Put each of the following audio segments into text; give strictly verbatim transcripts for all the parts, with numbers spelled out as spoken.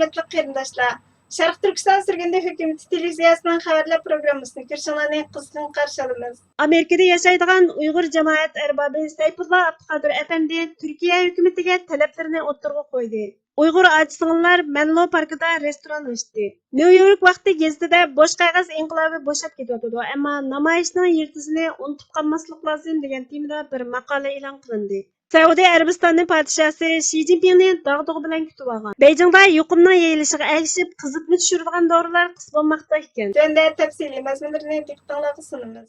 ھۆرمەتلىك قېرىنداشلار، شەرقىي تۈركىستان سۈرگۈندە ھۆكۈمىتى تېلېۋىزىيەسىنىڭ خەۋەرلەر پروگراممىسىنى كۆرۈشۈڭلارنى قىزغىن قارشى ئالىمىز. ئامېرىكىدا ياشايدىغان ئۇيغۇر جامائەت ئەربابى سەيپۇللا ئابدۇقادىر ئەپەندى تۈركىيە ھۆكۈمىتىگە تەلەپلىرىنى ئوتتۇرىغا قويدى. ئۇيغۇر ئاچا-سىڭىللار مەنلو پاركىدا رېستوران ئاچتى. نيۇ يورك ۋاقتى گېزىتىدە بوش قەغەز ئىنقىلابى بوشاپ كېتىۋاتىدۇ، ئەمما نامايىشنىڭ يىلتىزىنى ئۇنتۇپ قالماسلىق لازىم دېگەن تېمىدا بىر ماقالە ئېلان قىلىندى. سەئۇدى ئەرەبىستانى پادىشاسى شى جىنپىڭنى داغدۇغا بىلەن كۈتۈۋالغان. بېيجىڭدا يۇقۇمنىڭ يېيىلىشىغا ئەگىشىپ، قىزىتما چۈشۈرىدىغان دورىلار قىس بولماقتا ئىكەن. تۆۋەندە تەپسىلىي مەزمۇنلىرىنى دىققىتىڭلارغا سۇنىمىز.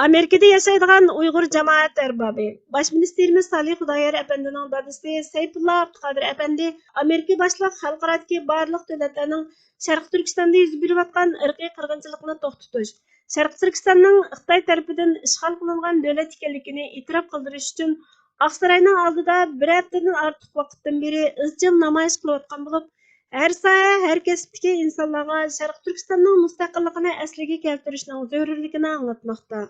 ئامېرىكىدا ياشايدىغان ئۇيغۇر جامائەت ئەربابى، باش مىنىستىرىمىز سالىھ خۇدايار ئەپەندىنىڭ دادىسى سەيپۇللا ئابدۇقادىر ئەپەندى ئامېرىكا باشلىق خەلقئارادىكى بارلىق دۆلەتلەرنىڭ شەرقىي تۈركىستاندا يۈز بېرىۋاتقان ئىرقىي قىرغىنچىلىقنى توختىتىش، شەرقىي تۈركىستاننىڭ خىتاي تەرىپىدىن ئىشغال قىلىنغان دۆلەت ئىكەنلىكىنى ئېتىراپ قىلدۇرۇش ئۈچۈن ئاقساراينىڭ ئالدىدا بىر ھەپتىدىن ئارتۇق ۋاقىتتىن بېرى ئىزچىل نامايىش قىلىۋاتقان بولۇپ، ھەر ساھە، ھەر كەسىپتىكى ئىنسانلارغا شەرقىي تۈركىستاننىڭ مۇستەقىللىقىنى ئەسلىگە كەلتۈرۈشنىڭ زۆرۈرلۈكىنى ئاڭلاتماقتا.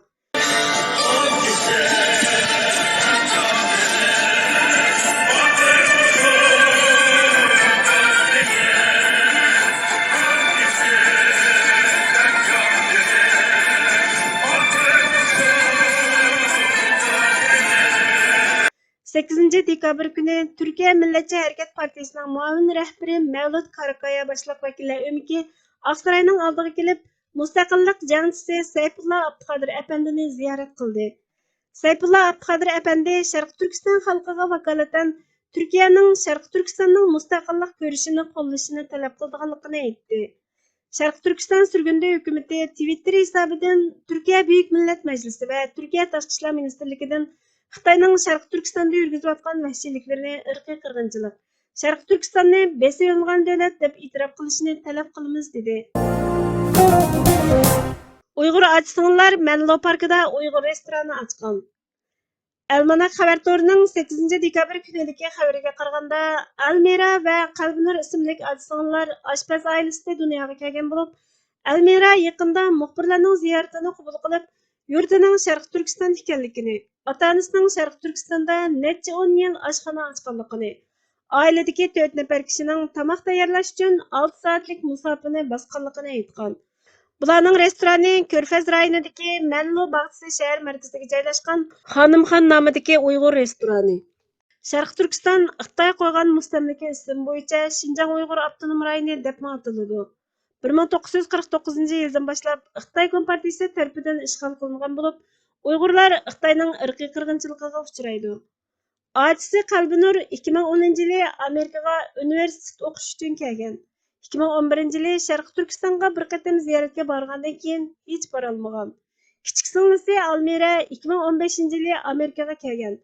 سەككىزىنچى دېكابىر كۈنى تۈركىيە مىللەتچى ھەرىكەت پارتىيىسىنىڭ مۇئاۋىن رەھبىرى مەۋلۇت كارىكايا باشلىق ۋەكىللەر ئۆمىكى ئاقساراينىڭ ئالدىغا كېلىپ، مۇستەقىللىق جەڭچىسى سەيپۇللا ئابدۇقادىر ئەپەندىنى زىيارەت قىلدى. سەيپۇللا ئابدۇقادىر ئەپەندى شەرقىي تۈركىستان خەلقىگە ۋاكالىتەن تۈركىيەنىڭ شەرقىي تۈركىستاننىڭ مۇستەقىللىق كۈرىشىنى قوللىشىنى تەلەپ قىلىدىغانلىقىنى ئېيتتى. شەرقىي تۈركىستان سۈرگۈندە ھۆكۈمىتى تىۋىتتېر ھېسابىدىن تۈركىيە بۈيۈك مىللەت مەجلىسى ۋە تۈركىيە تاشقى ئىشلار مىنىستىرلىكىدىن خىتاينىڭ شەرقىي تۈركىستاندا يۈرگۈزۈۋاتقان ۋەھشىيلىكلىرىنى ئىرقىي قىرغىنچىلىق، شەرقىي تۈركىستاننى بېسىۋېلىنغان دۆلەت دەپ ئېتىراپ قىلىشىنى تەلەپ قىلىمىز، دېدى. ئۇيغۇر ئاچا-سىڭىللار مەنلو پاركىدا ئۇيغۇر رېستورانى ئاچقان. ئەلماناك خەۋەر تورىنىڭ سەككىزىنچى دېكابىر كۈنىدىكى خەۋىرىگە قارىغاندا، ئەلمىرا ۋە قەلبىنۇر ئىسىملىك ئاچا-سىڭىللار ئاشپەز ئائىلىسىدە دۇنياغا كەلگەن بولۇپ، ئەلمىرا يېقىندا مۇخبىرلارنىڭ زىيارىتىنى قوبۇل قىلىپ، يۇرتىنىڭ شەرقىي تۈركىستان ئىكەنلىكىنى، ئاتا-ئانىسىنىڭ شەرقىي تۈركىستاندا نەچچە ئون يىل ئاشخانا ئاچقانلىقىنى، ئائىلىدىكى تۆت نەپەر كىشىنىڭ تاماق تەييارلاش ئۈچۈن ئالتە سائەتلىك مۇساپىنى باسقانلىقىنى ئېيتقان. بۇلارنىڭ رېستورانى كۆرفەز رايونىدىكى مەنلۇ باغچىسى شەھەر مەركىزىگە جايلاشقان خانىمخان نامىدىكى ئۇيغۇر رېستورانى. شەرقىي تۈركىستان خىتاي قويغان مۇستەملىكە ئىسىم بويىچە شىنجاڭ ئۇيغۇر ئاپتونوم رايونى دەپمۇ ئاتىلىدۇ. بىر مىڭ توققۇز يۈز قىرىق توققۇزىنچى يىلدىن باشلاپ خىتاي كومپارتىيىسى تەرىپىدىن ئىشغال قىلىنغان بولۇپ، ئۇيغۇرلار خىتاينىڭ ئىرقىي قىرغىنچىلىقىغا ئۇچرايدۇ. ئاچىسى قەلبىنۇر ئىككى مىڭ ئونىنچى يىلى ئامېرىكىغا ئۇنىۋېرسىتېت ئوقۇش ئۈچۈن كەلگەن. ئىككى مىڭ ئون بىرىنچى يىلى شەرقىي تۈركىستانغا بىر قېتىم زىيارەتكە بارغاندىن كېيىن ھېچ بارالمىغان. كىچىك سىڭلىسى ئالمىرە ئىككى مىڭ ئون بەشىنچى يىلى ئامېرىكىغا كەلگەن.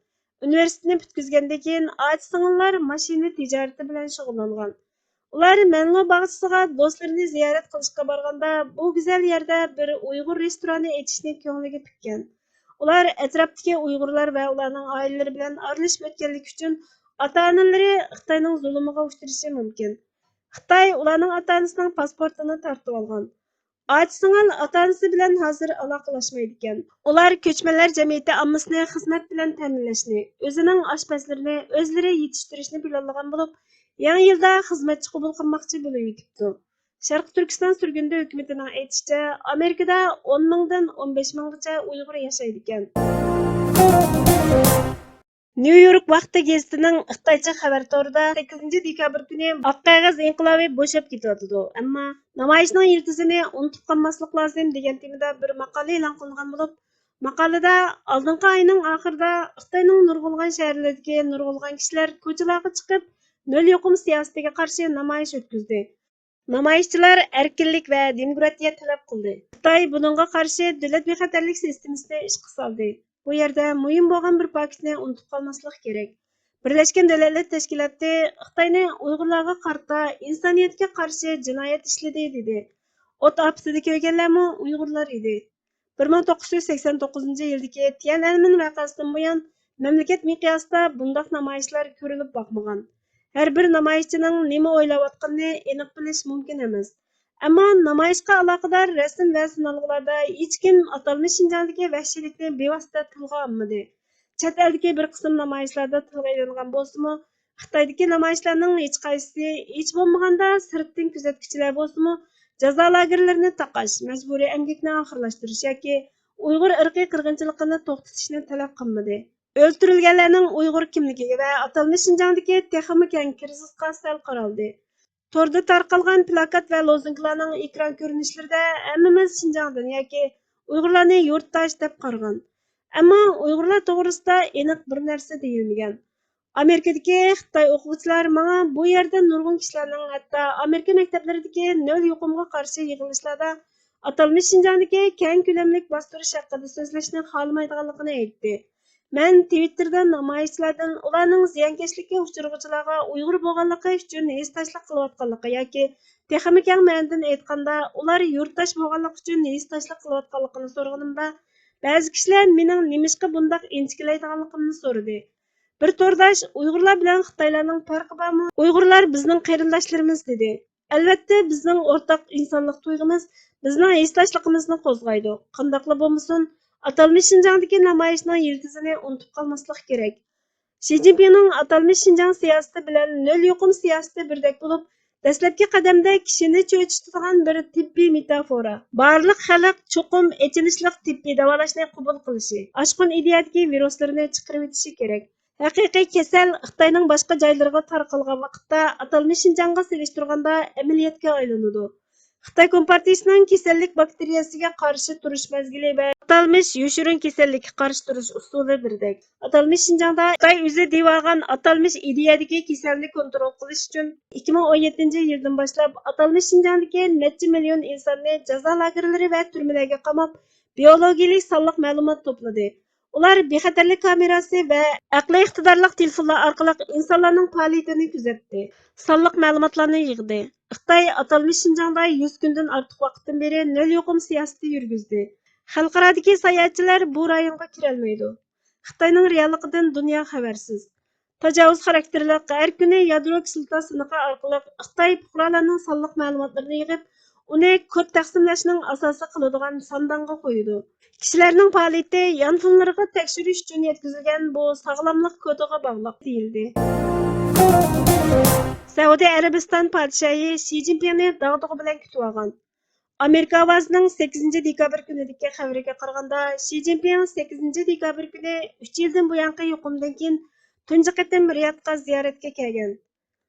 ئۇنىۋېرسىتېتنى پۈتكۈزگەندىن كېيىن ئاچا-سىڭىللار ماشىنا تىجارىتى بىلەن شۇغۇللانغان. ئۇلار مەنلو باغچىسىغا دوستلىرىنى زىيارەت قىلىشقا بارغاندا، بۇ گۈزەل يەردە بىر ئۇيغۇر رېستورانى ئېچىشنى كۆڭلىگە پۈككەن. ئۇلار ئەتراپتىكى ئۇيغۇرلار ۋە ئۇلارنىڭ ئائىلىلىرى بىلەن ئارىلىشىپ ئۆتكەنلىكى ئۈچۈن ئاتا-ئانىلىرى خىتاينىڭ زۇلۇمىغا ئۇچرىشى مۇمكىن. خىتاي ئۇلارنىڭ ئاتا-ئانىسىنىڭ پاسپورتىنى تارتىۋالغان. ئاچا-سىڭىل ئاتا-ئانىسى بىلەن ھازىر ئالاقىلاشمايدىكەن. ئۇلار كۆچمەنلەر جەمئىيىتى ئاممىسىنى خىزمەت بىلەن تەمىنلەشنى، ئۆزىنىڭ ئاشپەزلىرىنى ئۆزلىرى يېتىشتۈرۈشنى پىلانلىغان بولۇپ، يېڭى يىلدا خىزمەتچى قوبۇل قىلماقچى بولۇۋېتىپتۇ. شەرقىي تۈركىستان سۈرگۈندە ھۆكۈمىتىنىڭ ئېيتىشىچە، ئامېرىكىدا ئون مىڭدىن ئون بەش مىڭغىچە ئۇيغۇر ياشايدىكەن. نيۇ يورك ۋاقتى گېزىتىنىڭ خىتايچە خەۋەر تورىدا سەككىزىنچى دېكابىر كۈنى ئاق قەغەز ئىنقىلابى بوشاپ كېتىۋاتىدۇ، ئەمما نامايىشنىڭ يىلتىزىنى ئۇنتۇپ قالماسلىق لازىم دېگەن تېمىدا بىر ماقالە ئېلان قىلىنغان بولۇپ، ماقالىدە ئالدىنقى ئاينىڭ ئاخىرىدا خىتاينىڭ نۇرغۇنلىغان شەھەرلىرىدىكى نۇرغۇنلىغان كىشىلەر كوچىلارغا چىقىپ، نۆل يۇقۇم سىياسىتىگە قارشى نامايىش ئۆتكۈزدى. نامايىشچىلار ئەركىنلىك ۋە دېموكراتىيە تەلەپ قىلدى. خىتاي بۇنىڭغا قارشى دۆلەت بىخەتەرلىك سىستېمىسىنى ئىشقا سالدى. بۇ يەردە مۇھىم بولغان بىر پاكىتنى ئۇنتۇپ قالماسلىق كېرەك. بىرلەشكەن دۆلەتلەر تەشكىلاتى خىتاينى ئۇيغۇرلارغا قارىتا ئىنسانىيەتكە قارشى جىنايەت ئىشلىدى، دېدى. ئوت ئاپىتىدە كۆرگەنلەرمۇ ئۇيغۇرلار ئىدى. بىر مىڭ توققۇز يۈز سەكسەن توققۇزىنچى يىلدىكى تيەنئەنمېن ۋەقەسىدىن بۇيان، مەملىكەت مىقياسىدا بۇنداق نامايىشلار كۆرۈلۈپ باقمىغان. ھەر بىر نامايىشچىنىڭ نېمە ئويلاۋاتقىنىنى ئېنىق بىلىش مۇمكىن ئەمەس. ئەمما نامايىشقا ئالاقىدار رەسىم ۋە سىنالغۇلاردا ھېچكىم ئاتالمىش شىنجاڭدىكى ۋەھشىيلىكنى بىۋاسىتە تىلغا ئالمىدى. چەت ئەلدىكى بىر قىسىم نامايىشلاردا تىلغا ئېلىنغان بولسىمۇ، خىتايدىكى نامايىشلارنىڭ ھېچقايسىسى، ھېچ بولمىغاندا سىرتتىن كۆزەتكۈچىلەر بولسىمۇ، جازا لاگېرلىرىنى تاقاش، مەجبۇرىي ئەمگەكنى ئاخىرلاشتۇرۇش ياكى ئۇيغۇر ئىرقىي قىرغىنچىلىقىنى توختىتىشنى تەلەپ قىلمىدى. ئۆلتۈرۈلگەنلەرنىڭ ئۇيغۇر كىملىكىگە ۋە ئاتالمىش شىنجاڭدىكى تېخىمۇ كەڭ كىرىزىسقا سەل قارالدى. توردا تارقالغان پىلاكات ۋە لوزۇنكىلارنىڭ ئېكران كۆرۈنۈشلىرىدە ھەممىمىز شىنجاڭدىن ياكى ئۇيغۇرلارنى يۇرتداش دەپ قارىغان. ئەمما ئۇيغۇرلار توغرىسىدا ئېنىق بىر نەرسە دېيىلمىگەن. ئامېرىكىدىكى خىتاي ئوقۇغۇچىلار ماڭا بۇ يەردە نۇرغۇن كىشىلەرنىڭ ھەتتا ئامېرىكا مەكتەپلىرىدىكى نۆل يۇقۇمغا قارشى يىغىلىشلاردا ئاتالمىش شىنجاڭدىكى كەڭ كۆلەملىك باستۇرۇش ھەققىدە سۆزلەشنى خالىمايدىغانلىقىنى ئېيتتى. مەن تىۋىتتېردا نامايىشچىلارنىڭ ئۇلارنىڭ زىيانكەشلىككە ئۇچرىغۇچىلارغا ئۇيغۇر بولغانلىقى ئۈچۈن ھېسداشلىق قىلىۋاتقانلىقى ياكى تېخىمۇ كەڭ مەنىدىن ئېيتقاندا، ئۇلار يۇرتداش بولغانلىقى ئۈچۈن ھېسداشلىق قىلىۋاتقانلىقىنى سورىغىنىمدا، بەزى كىشىلەر مېنىڭ نېمىشقا بۇنداق ئىنچىكىلەيدىغانلىقىمنى سورىدى. بىر تورداش ئۇيغۇرلار بىلەن خىتايلارنىڭ پەرقى بارمۇ؟ ئۇيغۇرلار بىزنىڭ قېرىنداشلىرىمىز، دېدى. ئەلۋەتتە، بىزنىڭ ئورتاق ئىنسانلىق تۇيغۇمىز بىزنىڭ ھېسداشلىقىمىزنى قوزغايدۇ. قانداقلا بولمىسۇن، ئاتالمىش شىنجاڭدىكى نامايىشنىڭ يىلتىزىنى ئۇنتۇپ قالماسلىق كېرەك. شى جىنپىڭنىڭ ئاتالمىش شىنجاڭ سىياسىتى بىلەن نۆل يۇقۇم سىياسىتى بىردەك بولۇپ، دەسلەپكى قەدەمدە كىشىنى چۆچۈتىدىغان بىر تېببىي مېتافورا. بارلىق خەلق چوقۇم ئېچىنىشلىق تېببىي داۋالاشنى قوبۇل قىلىشى، ئاشقۇن ئىدىيەدىكى ۋىرۇسلىرىنى چىقىرىۋېتىشى كېرەك. ھەقىقىي كېسەل خىتاينىڭ باشقا جايلىرىغا تارقالغان ۋاقىتتا ئاتالمىش شىنجاڭغا سېلىشتۇرغاندا ئەمەلىيەتكە ئايلىنىدۇ. خىتاي كومپارتىيىسىنىڭ كېسەللىك باكتېرىيەسىگە قارشى تۇرۇش مەزگىلى ۋە ئاتالمىش يوشۇرۇن كېسەللىككە قارشى تۇرۇش ئۇسۇلى بىردەك. ئاتالمىش شىنجاڭدا خىتاي ئۆزى دېۋالغان ئاتالمىش ئىدىيەدىكى كېسەلنى كونترول قىلىش ئۈچۈن ئىككى مىڭ ئون يەتتىنچى يىلدىن باشلاپ ئاتالمىش شىنجاڭدىكى نەچچە مىليون ئىنساننى جازا لاگېرلىرى ۋە تۈرمىلەرگە قاماپ، بىيولوگىيەلىك سانلىق مەلۇمات توپلىدى. ئۇلار بىخەتەرلىك كامېراسى ۋە ئەقلىي ئىقتىدارلىق تېلېفونلار ئارقىلىق ئىنسانلارنىڭ پائالىيىتىنى كۆزەتتى، سانلىق مەلۇماتلارنى يىغدى. خىتاي ئاتالمىش شىنجاڭدا يۈز كۈندىن ئارتۇق ۋاقىتتىن بېرى نۆل يۇقۇم سىياسىتى يۈرگۈزدى. خەلقئارادىكى ساياھەتچىلەر بۇ رايونغا كىرەلمەيدۇ. خىتاينىڭ رېئاللىقىدىن دۇنيا خەۋەرسىز. تاجاۋۇز خاراكتېرلىك ھەر كۈنى يادرو كىسلاتا سىنىقى ئارقىلىق خىتاي پۇقرالارنىڭ سانلىق مەلۇماتلىرىنى يىغىپ، ئۇنى كود تەقسىملەشنىڭ ئاساسى قىلىدىغان ساندانغا قويىدۇ. كىشىلەرنىڭ پائالىيىتى يانفونلىرىغا تەكشۈرۈش ئۈچۈن يەتكۈزۈلگەن بۇ ساغلاملىق كودىغا باغلىق، دېيىلدى. سەئۇدى ئەرەبىستان پادىشاھى شى جىنپىڭنى داغدۇغا بىلەن كۈتۈۋالغان. ئامېرىكا ئاۋازىنىڭ سەككىزىنچى دېكابىر كۈنىدىكى خەۋىرىگە قارىغاندا، شى جىنپىڭ سەككىزىنچى دېكابىر كۈنى ئۈچ يىلدىن بۇيانقى يۇقۇمدىن كېيىن تۇنجى قېتىم رىيادقا زىيارەتكە كەلگەن.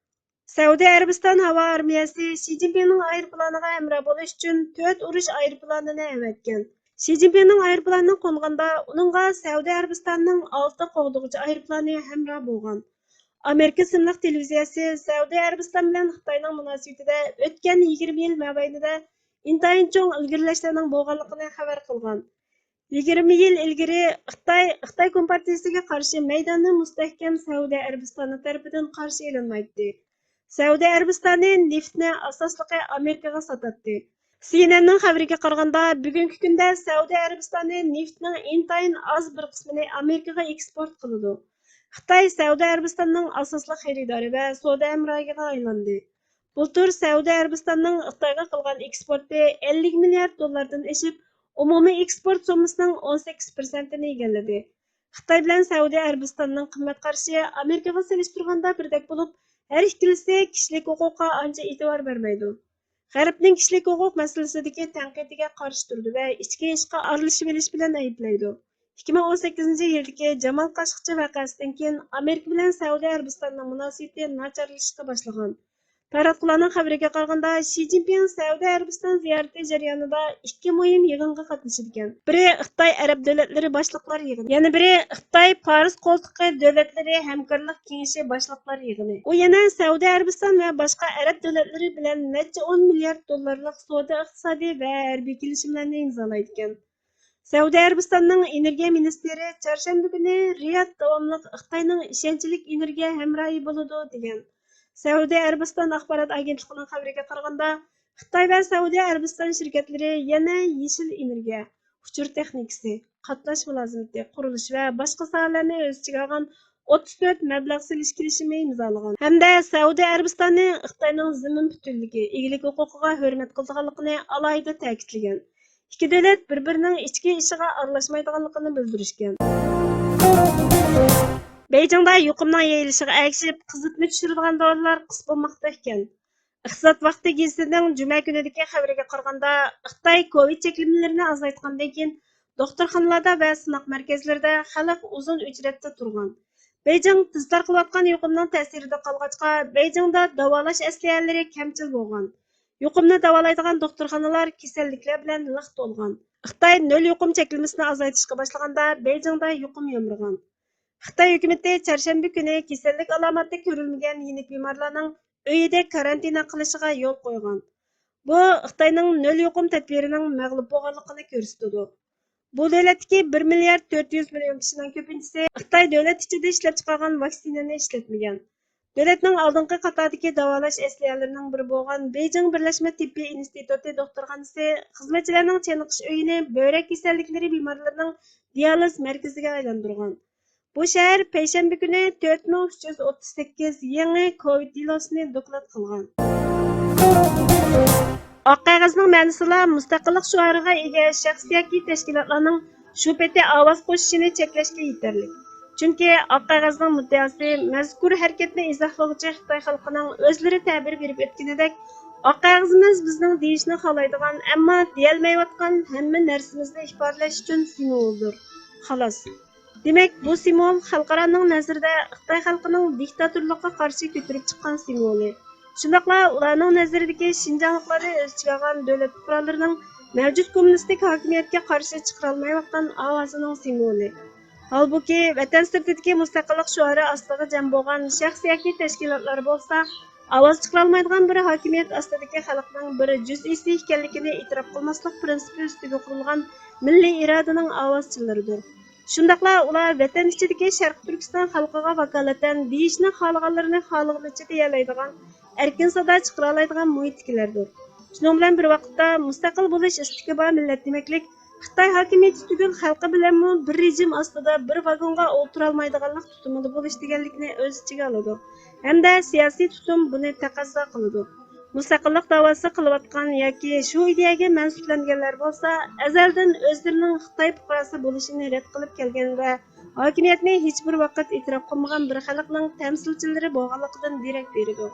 سەئۇدى ئەرەبىستان ھاۋا ئارمىيەسى شى جىنپىڭنىڭ ئايروپىلانىغا ھەمراھ بولۇش ئۈچۈن تۆت ئۇرۇش ئايروپىلانىنى ئەۋەتكەن. شى جىنپىڭنىڭ ئايروپىلانىنىڭ قونغاندا، ئۇنىڭغا سەئۇدى ئەرەبىستاننىڭ ئالتە قوغدىغۇچى ئايروپىلانى ھەمراھ بولغان. ئامېرىكا ئىسىملىق تېلېۋىزىيەسى سەئۇدى ئەرەبىستان بىلەن خىتاينىڭ مۇناسىۋىتىدە ئۆتكەن يىگىرمە يىل مابەينىدە ئىنتايىن چوڭ ئىلگىرىلەشلەرنىڭ بولغانلىقىنى خەۋەر قىلغان. يىگىرمە يىل ئىلگىرى خىتاي، خىتاي كومپارتىيىسىگە قارشى مەيدانى مۇستەھكەم سەئۇدى ئەرەبىستانى تەرىپىدىن قارشى ئېلىنمايتتى. سەئۇدى ئەرەبىستانى نېفىتنى ئاساسلىقى ئامېرىكىغا ساتاتتى. سىئېنئېننىڭ خەۋىرىگە قارىغاندا، بۈگۈنكى كۈندە سەئۇدى ئەرەبىستانى نېفىتنىڭ ئىنتايىن ئاز بىر قىسمىنى ئامېرىكىغا ئېكسپورت قىلىدۇ. خىتاي سەئۇدى ئەرەبىستاننىڭ ئاساسلىق خېرىدارى ۋە سودا ھەمراھىغا ئايلاندى. بۇلتۇر سەئۇدى ئەرەبىستاننىڭ خىتايغا قىلغان ئېكسپورتى ئەللىك مىليارد دوللاردىن ئېشىپ، ئومۇمىي ئېكسپورت سوممىسىنىڭ ئون سەككىز پىرسەنتىنى ئىگىلىدى. خىتاي بىلەن سەئۇدى ئەرەبىستاننىڭ قىممەت قارىشى ئامېرىكىغا سېلىشتۇرغاندا بىردەك بولۇپ، ھەر ئىككىلىسى كىشىلىك ھوقۇققا ئانچە ئېتىبار بەرمەيدۇ. غەربنىڭ كىشىلىك ھوقۇق مەسىلىسىدىكى تەنقىدىگە قارشى تۇرىدۇ ۋە ئىچكى ئىشقا ئارىلىشىۋېلىش بىلەن ئەيىبلەيدۇ. ئىككى مىڭ ئون سەككىزىنچى يىلدىكى جامال قاشقىچى ۋەقەسىدىن كېيىن ئامېرىكا بىلەن سەئۇدى ئەرەبىستاننىڭ مۇناسىۋىتى ناچارلىشىشقا باشلىغان. تاراتقۇلارنىڭ خەۋىرىگە قارىغاندا، شى جىنپىڭ سەئۇدى ئەرەبىستان زىيارىتى جەريانىدا ئىككى مۇھىم يىغىنغا قاتنىشىدىكەن. بىرى خىتاي ئەرەب دۆلەتلىرى باشلىقلار يىغىنى، يەنە بىرى خىتاي پارس قولتۇقى دۆلەتلىرى ھەمكارلىق كېڭىشى باشلىقلار يىغىنى. ئۇ يەنە سەئۇدى ئەرەبىستان ۋە باشقا ئەرەب دۆلەتلىرى بىلەن نەچچە ئون مىليارد دوللارلىق سودا ئىقتىسادىي ۋە ھەربىي كېلىشىملەرنى ئىمزالايدىكەن. سەئۇدى ئەرەبىستاننىڭ ئېنېرگىيە مىنىستىرى چارشەنبە كۈنى رىياد داۋاملىق خىتاينىڭ ئىشەنچلىك ئېنېرگىيە ھەمراھى بولىدۇ، دېگەن. سەئۇدى ئەرەبىستان ئاخبارات ئاگېنتلىقىنىڭ خەۋىرىگە قارىغاندا، خىتاي ۋە سەئۇدى ئەرەبىستان شىركەتلىرى يەنە يېشىل ئېنېرگىيە، ئۇچۇر تېخنىكىسى، قاتناش مۇلازىمىتى، قۇرۇلۇش ۋە باشقا ساھەلەرنى ئۆز ئىچىگە ئالغان ئوتتۇز تۆت مەبلەغ سېلىش كېلىشىمى ئىمزالىغان ھەمدە سەئۇدى ئەرەبىستانى خىتاينىڭ زېمىن پۈتۈنلۈكى، ئىگىلىك ھوقۇقىغا ھۆرمەت قىلىدىغانلىقىنى ئالاھىدە تەكىتلىگەن. ئىككى دۆلەت بىر-بىرىنىڭ ئىچكى ئىشىغا ئارىلاشمايدىغانلىقىنى بىلدۈرۈشكەن. بېيجىڭدا يۇقۇمنىڭ يېيىلىشىغا ئەگىشىپ، قىزىتما چۈشۈرىدىغان دورىلار قىس بولماقتا ئىكەن. ئىقتىساد ۋاقتى گېزىتىنىڭ جۈمە كۈنىدىكى خەۋىرىگە قارىغاندا، خىتاي كوۋىد چەكلىمىلىرىنى ئازايتقاندىن كېيىن، دوختۇرخانىلاردا ۋە سىناق مەركەزلىرىدە خەلق ئۇزۇن ئۆچرەتتە تۇرغان. بېيجىڭ تېز تارقىلىۋاتقان يۇقۇمنىڭ تەسىرىدە قالغاچقا، بېيجىڭدا داۋالاش ئەسلىھەلىرى كەمچىل بولغان. يۇقۇمنى داۋالايدىغان دوختۇرخانىلار كېسەللىكلەر بىلەن لىق تولغان. خىتاي نۆل يۇقۇم چەكلىمىسىنى ئازايتىشقا باشلىغاندا، بېيجىڭدا يۇقۇم يامرىغان. خىتاي ھۆكۈمىتى چارشەنبە كۈنى كېسەللىك ئالامەتلىرى كۆرۈلمىگەن يېنىك بىمارلارنىڭ ئۆيىدە كارانتىنا قىلىشىغا يول قويغان. بۇ خىتاينىڭ نۆل يۇقۇم تەدبىرىنىڭ مەغلۇپ بولغانلىقىنى كۆرسىتىدۇ. بۇ دۆلەتتىكى بىر مىليارد تۆت يۈز مىليون كىشىنىڭ كۆپىنچىسى خىتاي دۆلەت ئىچىدە ئىشلەپچىقارغان ۋاكسىنىنى ئىشلەتمىگەن. دۆلەتنىڭ ئالدىنقى قاتاردىكى داۋالاش ئەسلىھەلىرىنىڭ بىرى بولغان بېيجىڭ بىرلەشمە تېببىي ئىنستىتۇتى دوختۇرخانىسى خىزمەتچىلەرنىڭ چېنىقىش ئۆيىنى بۆرەك كېسەللىكلىرى بىمارلىرىنىڭ دىيالىز مەركىزىگە ئايلاندۇرغان. بۇ شەھەر پەيشەنبە كۈنى تۆت مىڭ ئۈچ يۈز ئوتتۇز سەككىز يېڭى كوۋىد دېلوسىنى دوكلات قىلغان. ئاق قەغەزنىڭ مەنىسىلا مۇستەقىللىق شوئارىغا ئىگە شەخس ياكى تەشكىلاتلارنىڭ شۇ پېتى ئاۋاز قوشۇشىنى چەكلەشكە يېتەرلىك. چۈنكى ئاق قەغەزنىڭ مۇددىئاسى مەزكۇر ھەرىكەتنى ئىزاھلىغۇچى خىتاي خەلقىنىڭ ئۆزلىرى تەبىر بېرىپ ئۆتكىنىدەك، ئاق قەغىزىمىز بىزنىڭ دېيىشنى خالايدىغان، ئەمما دېيەلمەيۋاتقان ھەممە نەرسىمىزنى ئىپادىلەش ئۈچۈن سىمۋولدۇر. خالاس. دېمەك، بۇ سىمۋول خەلقئارانىڭ نەزىرىدە خىتاي خەلقىنىڭ دىكتاتورلۇققا قارشى كۆتۈرۈپ چىققان سىمۋولى. شۇنداقلا ئۇلارنىڭ نەزىرىدىكى شىنجاڭلىقلارنى ئۆز ئىچىگە ئالغان دۆلەت پۇقرالىرىنىڭ مەۋجۇت كوممۇنىستىك ھاكىمىيەتكە قارشى چىقىرالمايۋاتقان ئاۋازىنىڭ سىمۋولى. ھالبۇكى، ۋەتەن سىرتىدىكى مۇستەقىللىق شوئارى ئاستىغا جەم بولغان شەخس ياكى تەشكىلاتلار بولسا، ئاۋاز چىقىرالمايدىغان بىر ھاكىمىيەت ئاستىدىكى خەلقنىڭ بىر جۈزئىسى ئىكەنلىكىنى ئېتىراپ قىلماسلىق پىرىنسىپى ئۈستىگە قۇرۇلغان مىللىي ئىرادىنىڭ ئاۋازچىلىرىدۇر. شۇنداقلا ئۇلار ۋەتەن ئىچىدىكى شەرقىي تۈركىستان خەلقىگە ۋاكالىتەن دېيىشنى خالىغانلىرىنى خالىغىنىچە دېيەلەيدىغان، ئەركىن سادا چىقىرالايدىغان مۇھىتتىكىلەردۇر. شۇنىڭ بىلەن بىر ۋاقىتتا، مۇستەقىل بولۇش ئىستىكى بار مىللەت دېمەكلىك، خىتاي ھاكىمىيىتى تۈگۈل خەلقى بىلەنمۇ بىر رېجىم ئاستىدا بىر ۋاگونغا ئولتۇرالمايدىغانلىق تۇتۇمىدا بولۇش دېگەنلىكنى ئۆز ئىچىگە ئالىدۇ ھەمدە سىياسىي تۇتۇم بۇنى تەقەززا قىلىدۇ. مۇستەقىللىق داۋاسى قىلىۋاتقان ياكى شۇ ئىدىيەگە مەنسۇپلانگانلار بولسا، ئەزەلدىن ئۆزلىرىنىڭ خىتاي پۇقراسى بولۇشىنى رەت قىلىپ كەلگەن ۋە ھاكىمىيەتنى ھېچبىر ۋاقىت ئېتىراپ قىلمىغان بىر خەلقنىڭ تەمسىلچىلىرى بولغانلىقىدىن دېرەك بېرىدۇ.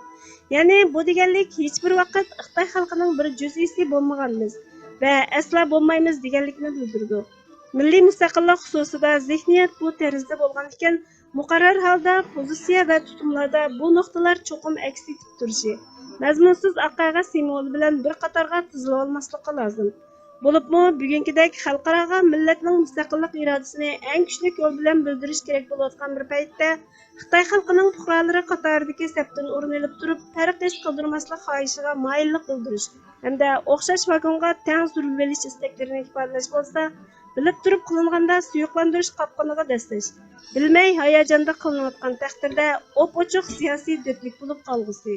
يەنى بۇ دېگەنلىك ھېچبىر ۋاقىت خىتاي خەلقىنىڭ بىر جۈزئىسى بولمىغانمىز ۋە ئەسلا بولمايمىز دېگەنلىكنى بىلدۈرىدۇ. مىللىي مۇستەقىللىق خۇسۇسىدا زېھنىيەت بۇ تەرزدە بولغان ئىكەن، مۇقەررەر ھالدا پوزىتسىيە ۋە تۇتۇملاردا بۇ نۇقتىلار چوقۇم ئەكس ئېتىپ تۇرۇشى، مەزمۇنسىز ئاق قەغەز سىمۋولى بىلەن بىر قاتارغا تىزىلىۋالماسلىقى لازىم. بولۇپمۇ بۈگۈنكىدەك خەلقئاراغا مىللەتنىڭ مۇستەقىللىق ئىرادىسىنى ئەڭ كۈچلۈك يول بىلەن بىلدۈرۈش كېرەك بولۇۋاتقان بىر پەيتتە، خىتاي خەلقىنىڭ پۇقرالىرى قاتارىدىكى سەپتىن ئورۇن ئېلىپ تۇرۇپ، پەرق ھېس قىلدۇرماسلىق خاھىشىغا مايىللىق بىلدۈرۈش ھەمدە ئوخشاش ۋاگونغا تەڭ سۈرۈلۈۋېلىش ئىستەكلىرىنى ئىپادىلەش بولسا، بىلىپ تۇرۇپ قىلىنغاندا سۇيۇقلاندۇرۇش قاپقىنىغا دەسسەش، بىلمەي ھاياجاندا قىلىنىۋاتقان تەقدىردە ئوپئوچۇق سىياسىي دۆتلۈك بولۇپ قالغۇسى.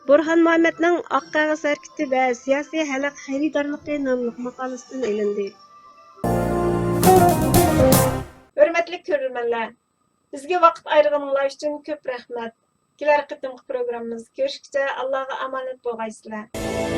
بۇرھان مۇھەممەدنىڭ ئاق قەغەز ھەرىكىتى ۋە سىياسىي ھەلەق خېرىدارلىقى ناملىق ماقالىسىدىن ئېلىندى. ھۆرمەتلىك كۆرۈرمەنلەر، بىزگە ۋاقىت ئايرىغىنىڭلار ئۈچۈن كۆپ رەھمەت. كېلەر قېتىمقى پروگراممىمىزدا كۆرۈشكىچە ئاللاغا ئامانەت بولغايسىلەر.